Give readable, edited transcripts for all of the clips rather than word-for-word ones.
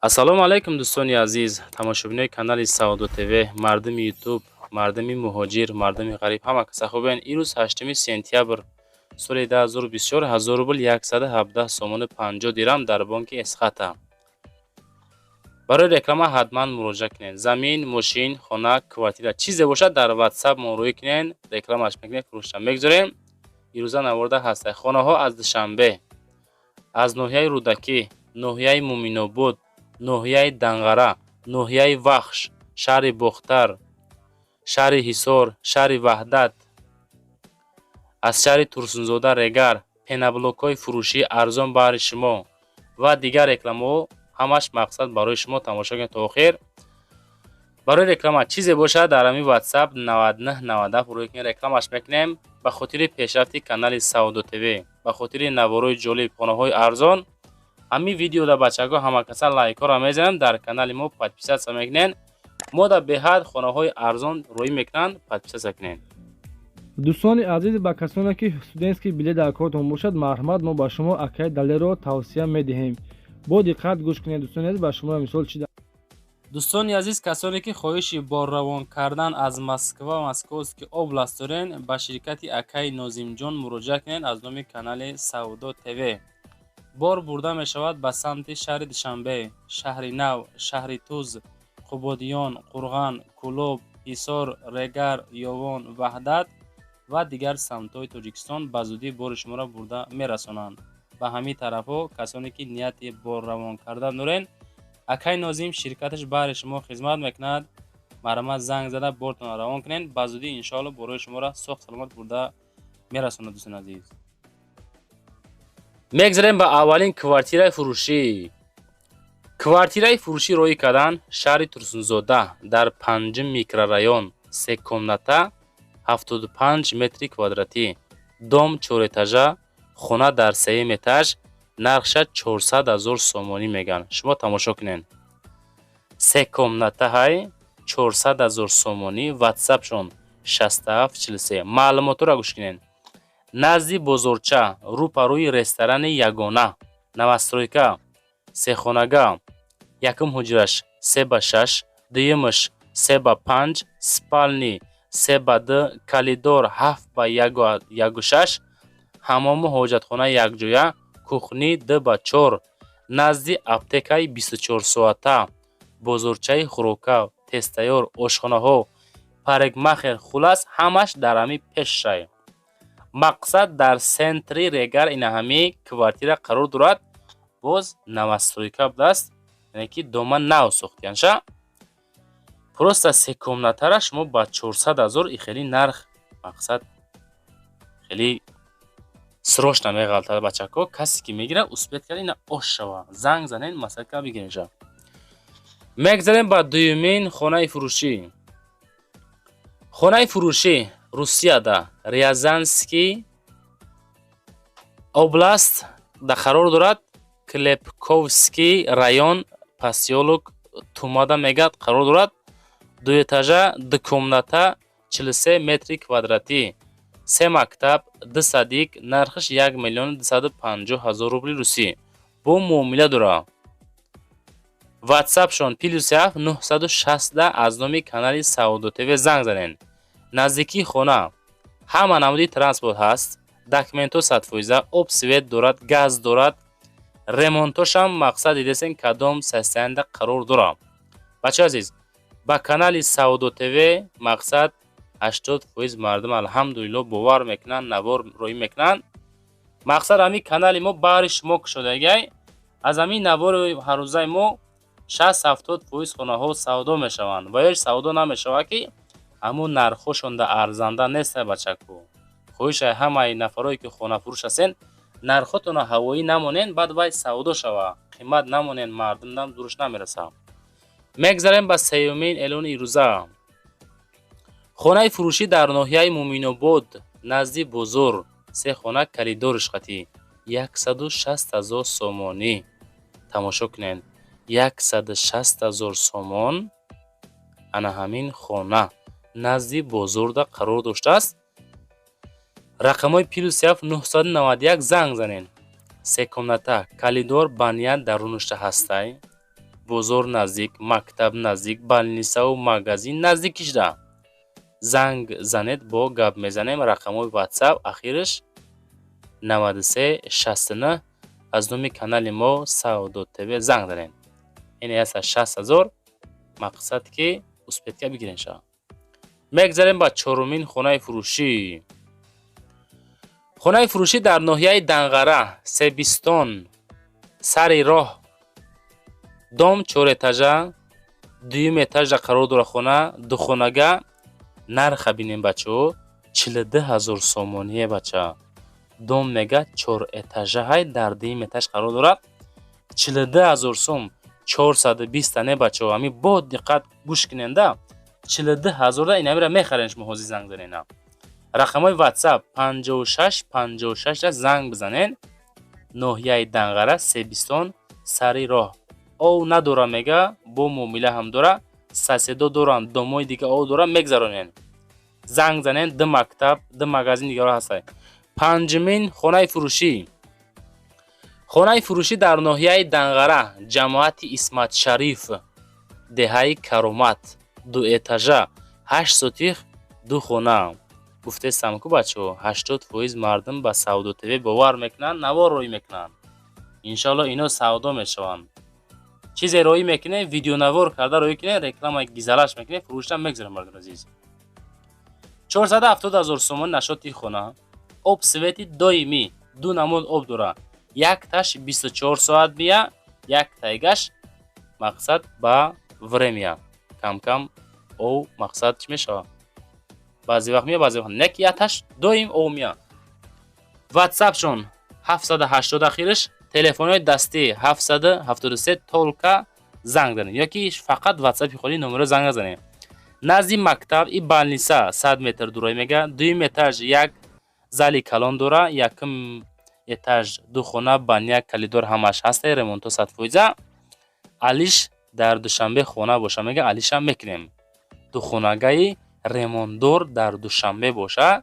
Ассалому алайкум, дӯстони азиз, тамошобинои канали Савдо ТВ, мардуми Ютуб, мардуми муҳоҷир, мардуми ғариб, ҳама каса хубен. Имрӯз 8 сентябр соли 2024, 1000 рубл 117 сомону 50 дирам дар бонки Эсхата. Барои реклама ҳатман муроҷиат кунед. Замин, мошин, хона, квартира, чизе бошад, дар Ватсап мо рӯй кунед, рекламаш мекунем, фурӯшта мегузорем. Ирӯза наворда ҳаста хонаҳо аз Душанбе, аз ноҳияи Рӯдакӣ, ноҳияи Муъминобод, ноҳияи Данғара, ноҳияи Вахш, шаҳри Бохтар, шаҳри Ҳисор, шаҳри Ваҳдат, аз шаҳри Турсунзода, Регар, пеноблокҳои фурӯшии арзон баҳри шумо ва дигар рекламаҳо, ҳамаш мақсад барои шумо. Тамошо кунед то охир. Барои реклама чизе бошад, дар ҳамин Ватсап 9997 рӯй кунед, рекламаш мекунем. Ба хотири пешрафти канали Савдо ТВ, ба хотири наворҳои ҷолиб, хонаҳои арзон, ҳамин видеода, бачаҳо, ҳамакаса лайкҳоро мезананд, дар канали мо подписаться мекунед. Мо дар беҳад хонаҳои арзон рӯй мекунанд, подписаться кунед. Дӯстони азиз, ба касоне ки студентский билет дар кортон бошад, марҳамат, мо ба шумо акаи Далерро тавсия медиҳем. Бо диққат гӯш кунед, дӯстони азиз, ба шумо мисол чи. Дӯстони азиз, касоне ки хоҳиши борравон кардан аз Москва, Московский область дорен, ба ширкати акаи Нозимҷон муроҷиат кунед. Аз номи канали Савдо ТВ бор бурда мешавад ба самти шаҳри Душанбе, Шаҳри Нав, Шаҳри Туз, Қубодиён, Қурған, Кӯлоб, Ҳисор, Регар, Ёвон, Ваҳдат ва дигар самтҳои Тоҷикистон. Ба зудӣ бори шуморо бурда мерасонанд ба ҳамин тарафҳо. Касоне ки нияти борравон кардан дорен, акаи Нозим ширкаташ баҳри шумо хизмат мекунад. Марҳамат, занг зада бортонро равон кунед. Ба зудӣ, иншоалло, борои шуморо соғ саломат бурда мерасонад. Дӯстони азиз, мегзарем ба аввалин квартираи фурӯшӣ. Квартираи фурӯшӣ роӣ кардан шаҳри Турсунзода, дар панҷум микрорайон, се комната, 75 метри квадратӣ, дом чорэтажа, хона дар сеюм этаж, нархша 400 ҳазор сомонӣ мегӯянд. Шумо тамошо кунед, се комнатаҳай, 400 ҳазор сомонӣ. Ватсапшон 6743. Маълумотҳоро гӯш кунед: назди бозорча, рӯ па рӯи ресторани Ягона, новостройка, сехонага. Якум ҳуҷраш 3 ба 6, дуюмаш 3 ба 5, спальни 3 ба 2, коридор 7 ба 1,6, ҳамому ҳоҷатхона якҷоя, кухни 2 ба 4, назди аптекаи 24-соата, бозорчаи хӯрока тезтайёр, ошхонаҳо, парикмахер, хулас, ҳамаш дар ҳамин пешшай. Мақсад, дар центри Регар ина ҳамин квартира қарор дорад. Боз новостройка будааст, яъне ки дома нав сохтиянша. Просто се комнатара шумо ба 400 ҳазор, и хеле нарх, мақсад, хеле срочно меғалтад, бачако. Касе ки мегирад, успеть карда ина ош шава, занг занед, масъала кара бигиренша. Мегзарем ба дуюмин хонаи фурӯшӣ. Хонаи фурӯшӣ Русияда, Рязанский область да қарор дорад, Клепковский район, посёлок Тумада мегӯяд қарор дорад. Дуэтажа, дукомната, 43 метри квадратӣ, се мактаб, ду садик, нархаш 1 250 000 рубли русӣ, бо муомила дорад. Ватсапшон +7 960. Аз номи канали Савдо ТВ занг занед. Наздикии хона ҳама намуди транспорт ҳаст, документҳо 100%, об, свет дорад, газ дорад, ремонтошам, мақсад, дидесен, кадом состояние қарор дорад. Бачаи азиз, ба канали Савдо ТВ, мақсад, 80% мардум, алҳамдулилло, бовар мекунанд, навор роӣ мекунанд. Мақсад, ҳамин канали мо баҳри шумо кушодагиай. Аз ҳамин навори ҳаррӯзаи мо 60-70% хонаҳо савдо мешаванд ва ё савдо намешавад, ки ҳамун нархҳошонда арзанда неста. Бачаку, хоҳишай ҳамаи нафарое ки хонафурӯш ҳастен, нархҳотонро ҳавоӣ намонен, баъд вай савдо шава. Қимат намонен, мардумдам дуруш намерасад. Мегзарем ба сеюмин эълони ирӯза. Хонаи фурӯшӣ дар ноҳияи Муъминобод, назди бозор, се хона, коридориш қатӣ, 160 000 сомонӣ. Тамошо кунед, 160 000 сомон. Ана ҳамин хона назди бозорда қарор доштааст. Рақамҳои +7 991 занг занед. Се комната, коридор, баня дарунашта ҳастай. Бозор наздик, мактаб наздик, больницаву магазин наздикишда. Занг занед, бо гап мезанем. Рақамҳои WhatsApp ахираш 93 69. Аз номи канали мо Савдо ТВ занг занед. Ин 160 000, мақсад ки успеть ка бигирен шава. Мегзарем ба чорумин хонаи фурӯшӣ. Хонаи фурӯшӣ дар ноҳияи Данғара, Себистон, сари роҳ. Дом чорэтажа, дуюм этажда қарор дорад. Хона духонага. Нарха бинем, бачаҳо, 42 000 сомоние, бача. Дом мега чорэтажаҳай, дар дуюм этаж қарор дорад. 42 000 сом, 420 не, бачаҳо, ҳамин бо диққат гӯш куненда. 42 ҳазорда инамира мехарен шумо. Ҳозир занг занена. Рақамҳои WhatsApp 56 56 занг бизанен. Ноҳияи Данғара, Себистон, сари роҳ. Ов надора мега, бо муомила ҳам дора, соседо доранд, домои дига ов дора, мегзаронен. Занг занен. Ду мактаб, ду магазин дигаро ҳастай. Панҷумин хонаи фурӯшӣ. Хонаи фурӯшӣ дар ноҳияи Данғара, ҷамоати Исматшариф, деҳаи Каромат. Дуэтажа, 8 сотих, ду хона. Гуфтестам ку, бачаҳо, 80% мардум ба Савдо ТВ бовар мекунанд, навор роӣ мекунанд. Иншоалло, ино савдо мешаванд. Чизе роӣ мекунем, видеонавор карда роӣ кунем, рекламаи гизалаш мекунем, фурӯшам мегзарем, мардум азиз. 470 000 сомонӣ нашоти хона. Об, свети доимӣ, ду намуд об дора: якташ 24 соат мия, яктайгаш мақсад ба время камкам ов. Мақсад чӣ мешавад? Баъзе вақт мия, баъзе вақт не, ки якташ доим ов мия. Ватсапшон 780 ахираш, телефонҳои дастӣ 773 толка занг занед ё ки фақат ватсапи холи номеро занг назанед. Назди мактаб и больница 100 метр дурой мега. Дуюм этаж як зали калон дора, якум этаж ду хона, баня, коридор, ҳамаш ҳаста. Ремонто 100%. Алиш дар Душанбе хона боша мега, алишам мекунем. Духонагаи ремонтдор дар Душанбе боша,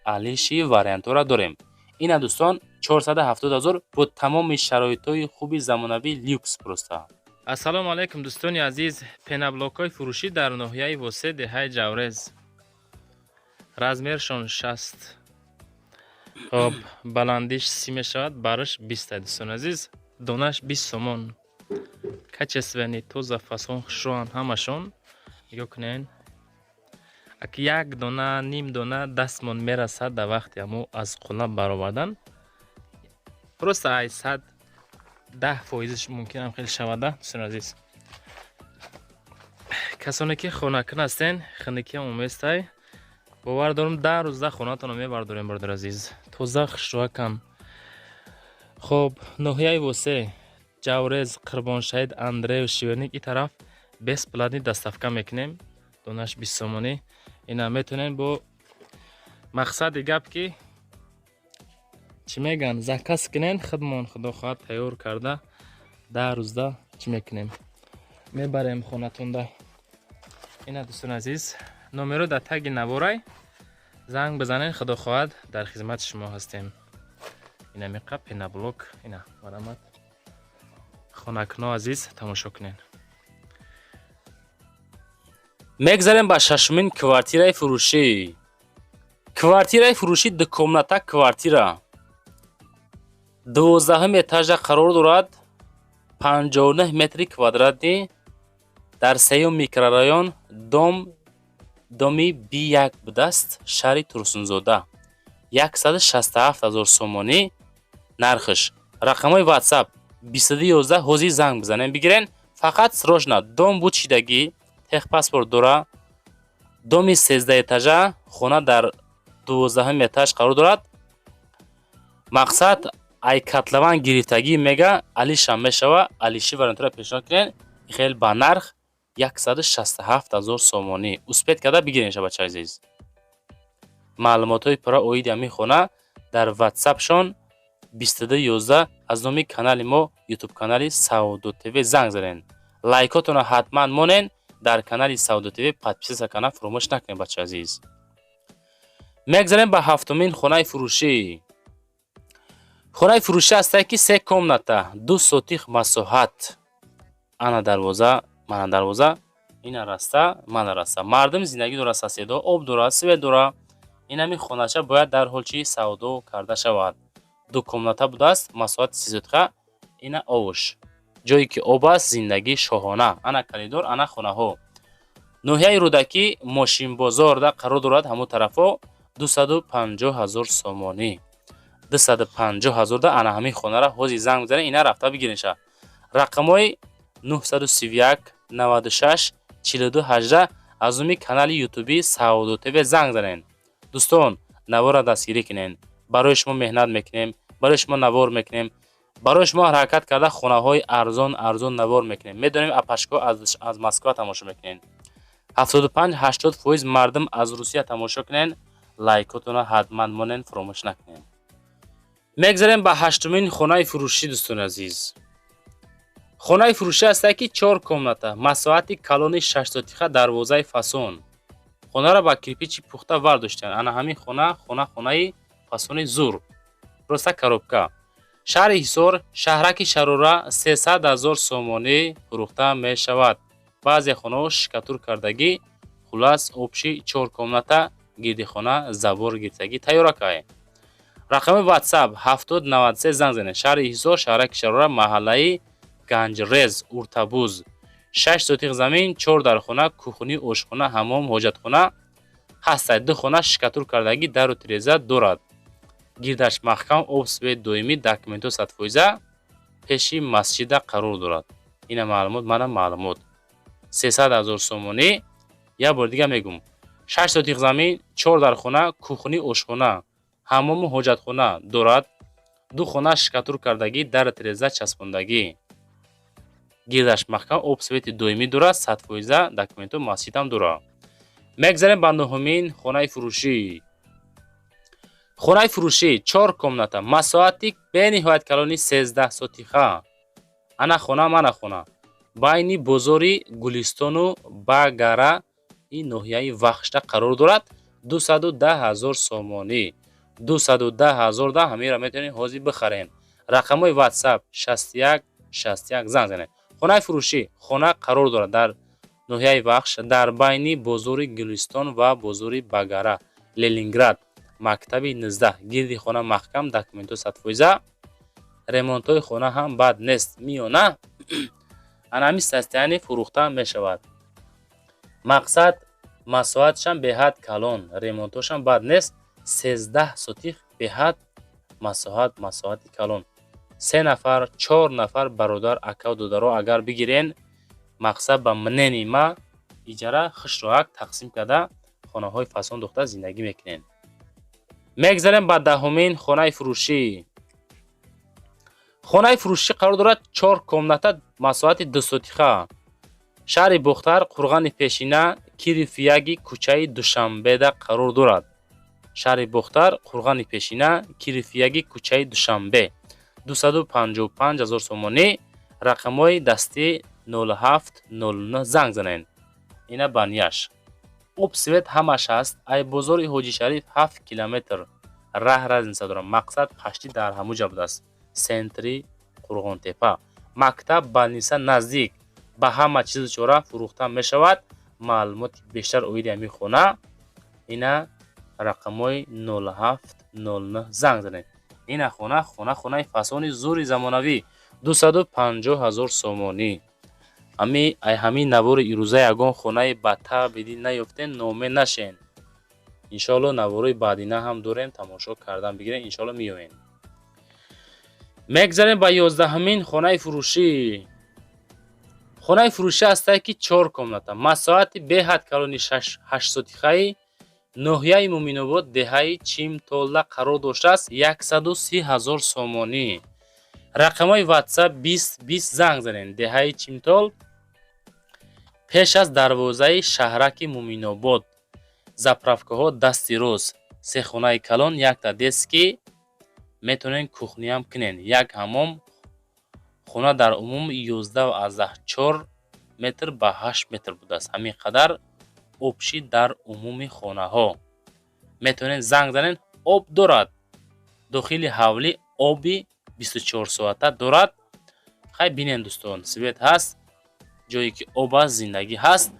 алиши вариантҳоро дорем. Ина, дӯстон, 470 ҳазор бо тамоми шароитҳои хуби замонавӣ, люкс просто. Ассалому алайкум, дӯстони азиз! Пеноблокҳои фурӯшӣ дар ноҳияи Восе, деҳаи Ҷаврез. Размершон 60, хоб, баландиш 30 мешавад, бараш 20. Дӯстони азиз, донаш 20 сомон. Качественный, тоза, фасон, хушроанд ҳамашон. Нигоҳ кунед, аки як дона, ним дона дастмон мерасад дар вақти ҳамо аз қулла баровардан. Просто ай 110 фоизаш мумкинам хеле шавада. Дӯстони азиз, касоне ки хонакун ҳастен, хиникиам уместай, бовар дорам, 10 рӯзда хонатонро мебардорем. Бародари азиз, тоза, хушрӯакан. Хоб, ноҳияи Восе, Ҷаврез, Қурбоншаҳид, Андреев, Шиверник и тараф бесплатный доставка мекунем. Донаш 20 сомонӣ. Ина метавонем бо мақсади гап ки чӣ мегӯянд, заказ кунен, худмон, худо хоҳад, тайёр карда, 10 рӯзда чӣ мекунем, мебарем хонатонда. Ина, дӯстони азиз, номеро дар таги наворай, занг бизанед. Худо хоҳад, дар хизмати шумо ҳастем. Ина меқа пеноблок, ина марҳамат, хонакуно азиз, тамошо кунед. Мегзарем ба шашумин квартираи фурӯшӣ. Квартираи фурӯшӣ дукомната квартира 12-ҳум этажа қарор дорад, 59 метри квадратӣ, дар сеюм микрорайон, дом доми Би1 будааст, шаҳри Турсунзода. 167 ҳазор сомонӣ нархш. Рақамҳои WhatsApp 2211. Ҳозир занг бизанем, бигирен. Фақат срочно. Дом буд шидагӣ, техпаспорт дора. Доми 13 этажа, хона дар 12-ҳум этаж қарор дорад. Мақсад ай котлован гирифтагӣ мега, алишам мешава. Алиши вариантро пешниҳод кунед. Хел ба нарх 167 ҳазор сомонӣ. Успеть карда бигирен, бачаи азиз. Маълумотҳои пурра оиди ҳамин хона дар ватсапшон 2211. Аз номи канали мо, ютуб канали Савдо ТВ, занг занед. Лайкотонро ҳатман монен, дар канали Савдо ТВ подписаться кардан фуромӯш накунед, бачаи азиз. Мегзарем ба ҳафтумин хонаи фурӯшӣ. Хонаи фурӯшӣ ҳастае ки се комната, 2 сотих масоҳат. Ана дарвоза, мана дарвоза, ина раста, мана раста. Мардум зиндагӣ дорад, соседо, об дорад, свет дорад. Инами хонача бояд дарҳол чӣ савдо карда шавад. Ду комната будааст, масоҳати 3 сотиха. Ина овуш, ҷое ки об аст, зиндагӣ шоҳона. Ана коридор, ана хонаҳо. Ноҳияи Рӯдакӣ, Мошинбозорда қарор дорад. Ҳамун тарафҳо 250 000 сомонӣ, 250 000-да. Ана ҳамин хонара ҳозир занг бизанед, ина рафта бигиренша. Рақамҳои 931 96 42 18, аз номи канали ютуби Савдо ТВ занг занед. Дӯстон, наворро дастгирӣ кунед. Барои шумо меҳнат мекунем, барои шумо навор мекунем, барои шумо ҳаракат карда, хонаҳои арзон арзон навор мекунем. Медонем, апашко аз Москва тамошо мекунед, 75-80% мардум аз Русия тамошо кунед. Лайкотонро ҳатман монед, фуромӯш накунед. Мегзарем ба ҳаштумин хонаи фурӯшӣ. Дӯстони азиз, хонаи фурӯшӣ ҳастае, ки чор комната, масоҳати калони 6 сотиха, дарвозаи фасон. Хонаро ба кирпичи пухта вардоштанд. Ана ҳамин хона, хонаи фасони зур, просто коробка. Шаҳри Ҳисор, шаҳраки Шарора, 300 000 сомонӣ фурӯхта мешавад. Баъзе хонаҳо штукатур кардагӣ. Хуллас, общий чор комната, гирди хона забор гирифтагӣ, тайёракай. Рақами WhatsApp 7093, занг занед. Шаҳри Ҳисор, шаҳраки Шарора, маҳаллаи Ганҷрез, Уртабуз. 6 сотиқ замин, чор дархона, кухни, ошхона, ҳаммом, ҳоҷатхона ҳастад. Ду хона штукатур кардагӣ, дару тиреза дорад, гирдаш маҳкам, об, свет доимӣ, документҳо 100%. Пеши масҷида қарор дорад. Ина маълумот, мана маълумот. 300 000 сомонӣ. Як бори дига мегӯм: 6 сотиқ замин, чор дархона, кухни, ошхона, ҳаммому ҳоҷатхона дорад. Ду хона штукатур кардагӣ, дару тиреза часпондагӣ, гирдаш маҳкам, об, свети доимӣ дорад, 100% документҳо, масҷидам дорад. Мегзарем ба нуҳумин хонаи фурӯшӣ. Хонаи фурӯшӣ чор комната, масоҳати бениҳоят калони 13 сотиха. Ана хона, мана хона. Байни бозори Гулистону Багара, ин ноҳияи Вахшда қарор дорад. 210 000 сомонӣ, 210 000 да ҳамеро метавонед ҳозир бихарем. Рақамҳои WhatsApp 61 61, занг занед. Хонаи фурӯшӣ, хона қарор дорад дар ноҳияи Вахш, дар байни бозори Гулистон ва бозори Багара, Ленинград, мактаби 19. Гирди хона маҳкам, документҳо 100%, ремонтҳои хона ҳам бад нест, миёна. Ана ҳамин состояние фурӯхта мешавад. Мақсад, масоҳатшам беҳад калон, ремонтҳошам бад нест. 13 сотих, беҳад масоҳат, масоҳати калон. Се нафар, чор нафар бародар, акаву додаро агар бигирен, мақсад, ба мнении ма, иҷара хушроҳак тақсим карда, хонаҳои фасон духта зиндагӣ мекунем. Мегзарем ба 10-умин хонаи фурӯшӣ. Хонаи фурӯшӣ қарор дорад чор комната, масоҳати 2 сотиха, шаҳри Бохтар, Қурғани Пешина, Кирифияги, кӯчаи Душанбеда қарор дорад. Шаҳри Бохтар, Қурғани Пешина, Кирифияги, кӯчаи Душанбе, 255 000 сомонӣ. Рақамҳои дастӣ 07 09, занг занед. Ина банияш, об, свет ҳамаш ҳаст. Ай бозори Ҳоҷишариф 7 километр раҳ разница дорад. Мақсад, пашти дар ҳамуҷа будааст, центри Қурғонтепа, мактаб, больница наздик, ба ҳама чизу чора фурӯхта мешавад. Маълумоти бештар оиди ҳамин хона, ина рақамҳои 07 09, занг занед. Ина хона, хонаи фасони зури замонавӣ, 250 000 сомонӣ. Ами ай ҳамин навори ирӯза ягон хонаи бадтар бидӣ наёфтен, ноумед нашен. Иншоалло, наворои баъдина ҳам дорем, тамошо кардан бигирен, иншоалло, меоем. Мегзарем ба 11-умин хонаи фурӯшӣ. Хонаи фурӯшӣ ҳастае, ки чор комната, масоҳати беҳад калони 8 сотихаи, ноҳияи Муъминобод, деҳаи Чимтолла қарор доштааст, 130 000 сомонӣ. Рақамҳои WhatsApp 20 20, занг занед. Деҳаи Чимтол, пеш аз дарвозаи шаҳраки Муъминобод, заправкаҳо дасти рост. Се хонаи калон, якта детский, метавонед кухняам кунед, як ҳаммом. Хона дар умум 11,4 метр ба 8 метр будааст. Ҳамин қадар общий дар умуми хонаҳо. Метавонед занг занед. Об дорад, дохили ҳавлӣ оби 24 соата дорад. Хай, бинед, дӯстон, свет ҳаст. Ҷое ки об аст, зиндагӣ ҳаст.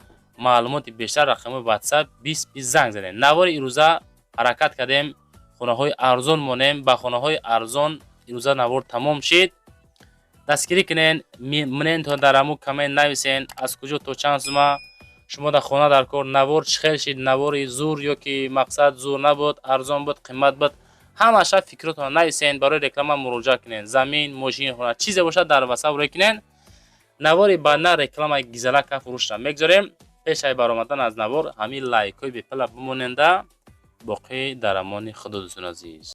Маълумоти бештар рақами WhatsApp 20 20 занг занед. Навори ирӯза ҳаракат кардем, хонаҳои арзон монем. Ба хонаҳои арзон ирӯза навор тамом шид. Дастгирӣ кунен, мнение тон дар ҳамун коммент нависен, аз куҷо то чанд сума шумо дар хона дар кор. Навор чӣ хел шид? Навори зур ё ки мақсад зур набуд, арзон буд, қимат буд, ҳамаша фикротонро нависен. Барои реклама муроҷиат кунен. Замин, мошин, хона, чизе бошад, дар WhatsApp рӯй кунен. Навори баъдна рекламаи гизалака фурӯшра мегзорем. Пешаи баромадан аз навор ҳамин лайкҳои бепала бимоненда. Боқӣ дар амони Худо, дӯстони азиз.